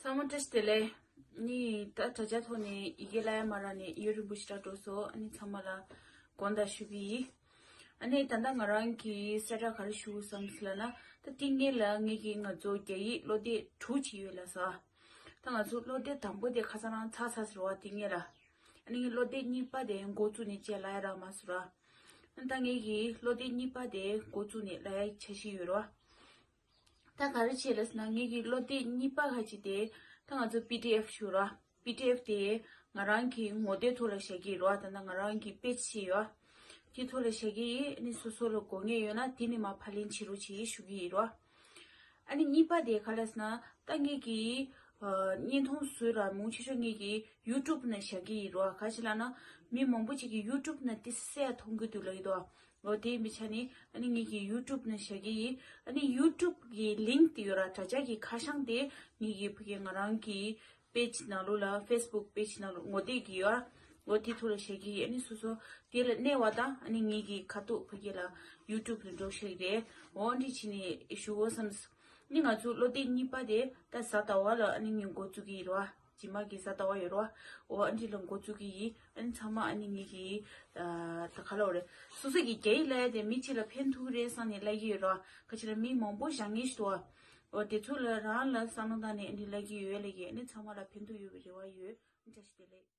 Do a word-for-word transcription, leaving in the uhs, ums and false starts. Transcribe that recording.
ཚང་མ་བཀྲ་ཤིས་བདེ་ལེགས། ནི་ད་དྲ་རྒྱ་ཐོག་ནས་ཡི་གེ་ལ་ཡ་མ་ར་ནས་ཡུན་རིང་པོ་ཞིག་ར་འགྲོ་སོང་། ཨ་ནི་ཚང་མ་ལ་དགོངས་དག་ཞུ་གི་ཡིན། ཨ་ནི་ད་ལྟ་ང་རང་གི་གསལ་བསྒྲགས་ག་རེ་ཞུ་བསམ་སི་ལ་ན། ད་ཏིང་ངེ་ལ་ངེད་ཀྱི་ང་ཚོ་རྒྱ་ཡིག་སློབ་དེབ་དྲུག་ཅིག་ཡོད་ལ་ས། ད་ང་ཚོ་སློབ་དེབ་དང་པོ་དེ་ཁ་སང་རང་ཚར་ཚར་ཟེར་བ་ཏིང་ངེ་ལ། ཨ་ནི་སློབ་དེབ་གཉིས་པ་དེ་འགོ་བཙུགས་ནས་བྱས་ལ་ཡ་ར་མ་སུ་ར། ཨ་ད་ངེད་ཀྱི་སློབ་དེབ་གཉིས་པ་དེ་འགོ་བཙུགས་ནས་ལ་ཡ་འཆར་གཞི་ཡོད་ར། ད་ག་རེ་བྱས་ལ་ཟེར་ན་ངེད་ཀྱི་སློབ་དེབ་གཉིས་པ་ཁ་ཅིག་དེ། ད་ང་ཚོ་པི་ཌི་ཨེཕ་ཞུ་ར། པི་ཌི་ཨེཕ་དེ་ང་རང་གི་ངོ་དེབ་ཐོག་ལ་བཞག་གི་ར། ད་ད་ང་རང་གི་པེ་ཇི་ཞིག་ཡོད། དེ་ཐོག་ལ་བཞག་གི་ཡིན། ཨ་ནི་སོ་སོ་ལ་དགོས་ངེས་ཡོད་ན་དེ་ནས་མ་ཕབ་ལེན་བྱེད་རོགས་བྱེད་ཞུ་གི་ཡིན་ར། ཨ་ནི་གཉིས་པ་དེ་ག་ལ་ཟེར་ན། ད་ངེད་ཀྱི་ཨ་བརྙན་ཐུང་བཟོས་ར་མང་ཆེ་ཤོས་ངེད་ཀྱི་ཡུ་ཊུབ་ནང་བཞག་གི་ཡིན་ར། ག་ཅི་ལ་ན་མི་མང་པོ་ཅིག་གི་ཡུ་ཊུབ་ནང་དེ་གསལ་མཐོང་གི་འདུག་ལ་ཡིན་དོ། འོ་དེ་ཡིན་པའི་ཆ་ནས་ཨ་ནི་ངེད་ཀྱི་ཡུ་ཊུབ་ནང་བཞག་གི་ཡིན། ཨ་ནི་ཡུ་ཊུབ་གི་ལིང་ཀི་དེ་ཡོད་ར། དྲ་རྒྱ་གི་ཁ་བྱང་དེ་ངེད་ཀྱི་ཕ་གི་ང་རང་གི་པེ་ཇི་ནང་ལོགས་ལ་ཕེ་སི་བུག་པེ་ཇི་ནང་ལོགས་ངོ་དེབ་ཀྱི་ཡོད། འོ་དེ་ཐོག་ལ་བཞག་གི་ཡིན། ཨ་ནི་སོ་སོ་དེ་ལ་གནས་པ་དང་ཨ་ནི་ངེད་ཀྱི་ཁ་ཐུག་ཕ་གི་ལ་ཡུ་ཊུབ་ལ་འགྲོ་ཤེས་རེད། འོ་འདི་བྱས་ནས་ཞུ་འོ་བསམ། ནི་ང་ཚོ་སློབ་དེབ་གཉིས་པ་དེ་ད་གཟའ་ཟླ་བ་ལ་ཨ་ནི་ངས་འགོ་བཙུགས་ཀྱི་ཡིན་ར། རྗེས་མ་གི་གཟའ་ཟླ་བ་ཡོད་ར། འོ་ཨ་འདི་ལ་འགོ་བཙུགས་ཀྱི་ཡིན། ཨ་ནི་ཚང་མ་ཨ་ནི་ངེད་ཀྱི་ད་ག་ལ་འོ་རེད། སོ་སོ་གི་རྒྱ་ཡིག་ལ་ཡ་དེ་མི་གཅིག་ལ་ཕན་ཐོགས་རེད་བསམ་ནས་ལབ་ཀྱི་ཡོད་ར། ཁ་ཅིག་ལ་མི་མང་པོ་བཞག་ངེས་ཤིག་འདུག་འོ་དེ་ཚོ་ལ་རང་ལ་བསམ་བློ་བཏང་ནས་ཨ་འདི་ལབ་ཀྱི་ཡོད་ལ་གི། ཨ་ནི་ཚང་མ་ལ་ཕན་ཐོགས་ཡོད་པའི་རེ་བ་ཡོད། བཀྲ་ཤིས་བདེ་ལེགས།